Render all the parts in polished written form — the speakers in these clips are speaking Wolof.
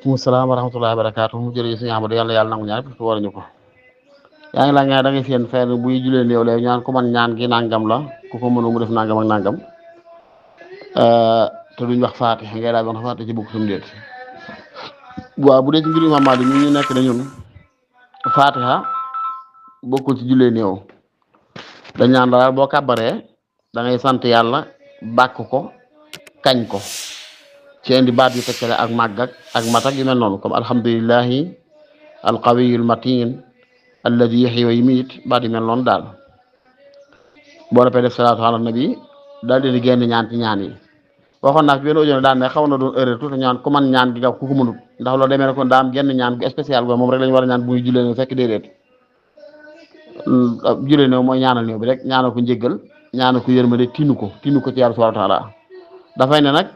waaleykum salaam wa rahmatullahi wa barakaatu mu jërëjëf suñu Ahmadu yàlla nangu ñaan parce que war ñu ko yaa ngi laa nga da ngay seen fenn buy julee néew léegi ñaan ku man ñaan gi nangam la ku ko mënu mu def nangam ak nangam te duñ wax faatiha ngay daal wax faatiha ci bokk sumu déet waaw bu dee ci mbiru Imaam Maalik ñu nekk ne ñun faatiha bokkul ci julee néew dañ ñaan daal boo kàbbaree da ngay sant yàlla bàkk ko kañ ko ci indi baat yu tekkale ak màgg ak mat ak yu mel noonu comme alhamdulillahi alqawiyul matin alladi yuhyi wa yumiit baat yu mel noonu daal boo defee def salaatu ala nabi daal di génn ñaan ci ñaan yi waxoon naa fi benn audio daan ne xaw na doon erreur tuuti ñaan ku man ñaan gi nga ku ko mënut ndax loolu demee ne kon daa am genn ñaan gu spécial go moom rek lañu war a ñaan bu ñu jullee ne fekk déedéet jullee ne mooy ñaanal néew bi rek ñaanal ko njéggal ñaanal ko yërmande tinu ko ci yàlla subhanahu wa taala dafay ne nag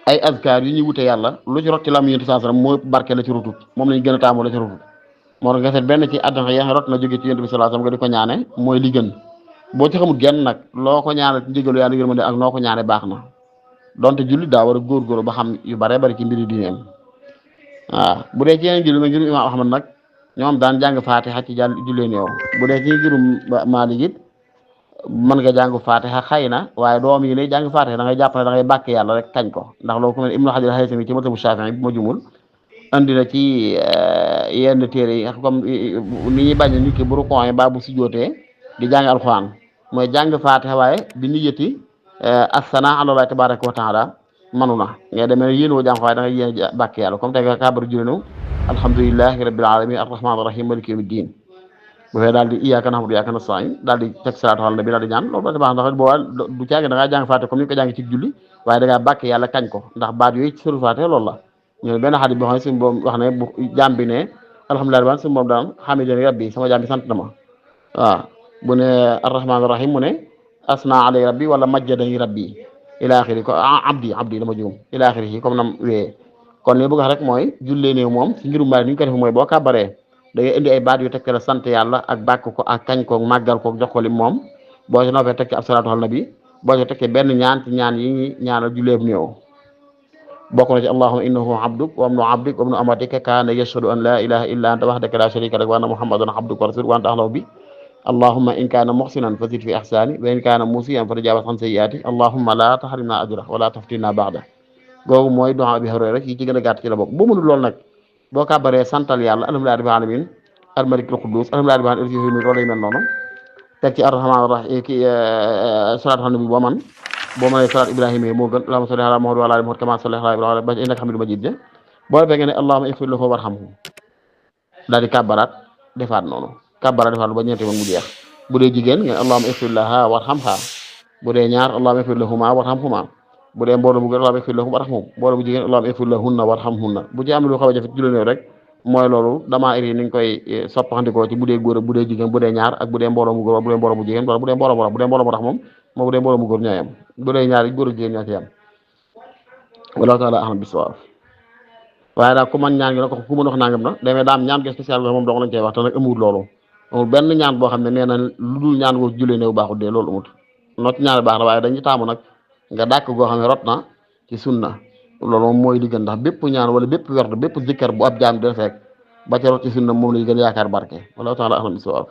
ay azkar yu ñuy wute yàlla lu ci rot ci lam yonent sallallahu alayhi wasallam moo barke la ci rotut moom lañu gën a taamu la ci rotut moo tax nga seet benn ci àdduna ya rot na jóge ci yonent bi sallallahu alayhi wasallam nga di ko ñaane mooy li gën boo ci xamul genn nag loo ko ñaane ci njëgalu yàlla yërmande ak noo ko ñaane baax na donte julli daa war a góorgóorlu ba xam yu bare bari ci mbiri diineem waaw bu dee ci yeneen julli nag ngirum Imaam Ahmad nag ñoom daan jàng faatiha ci jàll jullee néew bu dee ci ngirum Maalik it mën nga jàng faatiha xëy na waaye doom yi lay jàng faatiha da ngay jàpp ne da ngay bàkk yàlla rek kañ ko ndax loolu ku mel Ibnu Hajar al-Haytami ci mazhabu Shaafi'i bu ma jumul andi na ci yenn téere yi comme ni ñuy bañ nit ki bu rukkoo yi ba bu sujjootee di jàng alxuraan mooy jàng faatiha waaye bi niyyati as-sanaa ala Llaahi tabaaraka wa taala manu na ngay demee yéen woo jàng waaye da ngay yéen bàkk yàlla comme tey nga kaabaru julleenu alhamdulillahi rabbil alamin arrahmaanir rahiim maliki yawmid diin bu fee daal di iyyaaka na'budu wa iyyaaka nasta'iin daal di teg salaatu ala nabi daal di ñaan loolu ba baax ndax booba du caagi da ngaa jàng faatiha comme ni nga ko jàng ci julli waaye da ngaa bàkk yàlla kañ ko ndax baat yooyu ci suru faatiha loolu la ñoo benn xadis boo xam ne suñu boom wax ne bu jaam bi ne alhamdulilah ban suñu boom daan hamidani rabbi sama jaam bi sant na ma waaw bu ne arrahmaanir rahiim mu ne asna alay rabbi wala majjadani rabbi ila axiri ko abdi dama juum ila axiri yi comme nam wee kon li bëgg wax rek mooy jullee néew moom ci ngirum Maalik ni ñu ko def mooy boo kàbbaree da ngay indi ay baat yu tekkale sant yàlla ak bàkk ko ak kañ ko màggal ko jox ko lim moom boo ci noppee tekki ab salaatu ala nabi boo ci tekkee benn ñaan ci ñaan yi ñi ñaanal julleeb néew bokk na ci allahumma innahu abduk wa ibnu abdik wa ibnu amatika kaana yashhadu an la ilaha illa anta wahdaka la sharika lak wa anna muhammadan abduka wa rasuluka wa anta ahlahu bi allahumma in kaana muhsinan fa zid fi ihsani wa in kaana musian fa tajawaz an sayyiati allahumma la tahrimna ajra wa la taftinna ba'da googu mooy du'a Abi Hurayra rek yi ci gën a gàtt ci la bokk bu mënul loolu nag boo kàbbaree santal yàlla alhamdulillahi rabbil alamin al-malikul quddus alhamdulillahi rabbil alamin loolu lay mel noonu teg ci ar-rahmaan ar-rahiim ki salaatu ala nabi boo man boo mënee salaat Ibrahima yi moo gën allahumma salli ala Muhammad wa ala ali Muhammad kama sallaita ala Ibrahima ba innaka hamidun majid boo defee nga ne allahumma ighfir lahu warhamhu daal di kàbbaraat defaat noonu kàbbaraat defaat ba ñeenti yoon mu jeex bu dee jigéen nga ne allahumma ighfir laha warhamha bu dee ñaar allahumma ighfir lahuma warhamhuma bu dee mbooloo bu góor allahumma ighfir lahum warhamhum mbooloo bu jigéen allahumma ighfir lahunna warhamhunna bu ci am lu xaw a jafe juróom rek mooy loolu damaa iri ni ñu koy soppaxandikoo ci bu dee góor bu dee jigéen bu dee ñaar ak bu dee mbooloo mu góor bu dee mbooloo mu jigéen wala bu dee mbooloo mu tax moom moo bu dee mbooloo mu góor ñoo yem bu dee ñaar góor ak jigéen ñoo ci yem wallahu taala a'lam bis-sawaab waaye daal ku man ñaan gi na ko ku mën wax nangam na demee daam ñaan gi spécial moom dong lañ koy wax te nag amul loolu amul benn ñaan boo xam ne nee na lu dul ñaan goo jullee néew baaxul dee loolu amut noo ci ñaan baax la waaye dañuy taamu nag nga dàkk goo xam ne rot na ci sunna loolu moom mooy li gën ndax bépp ñaan wala bépp werd bépp zikkar bu ab jaam di fekk ba ca rot ci sunna moom lañu gën yaakaar barke wallahu taala a'lam bis-sawaab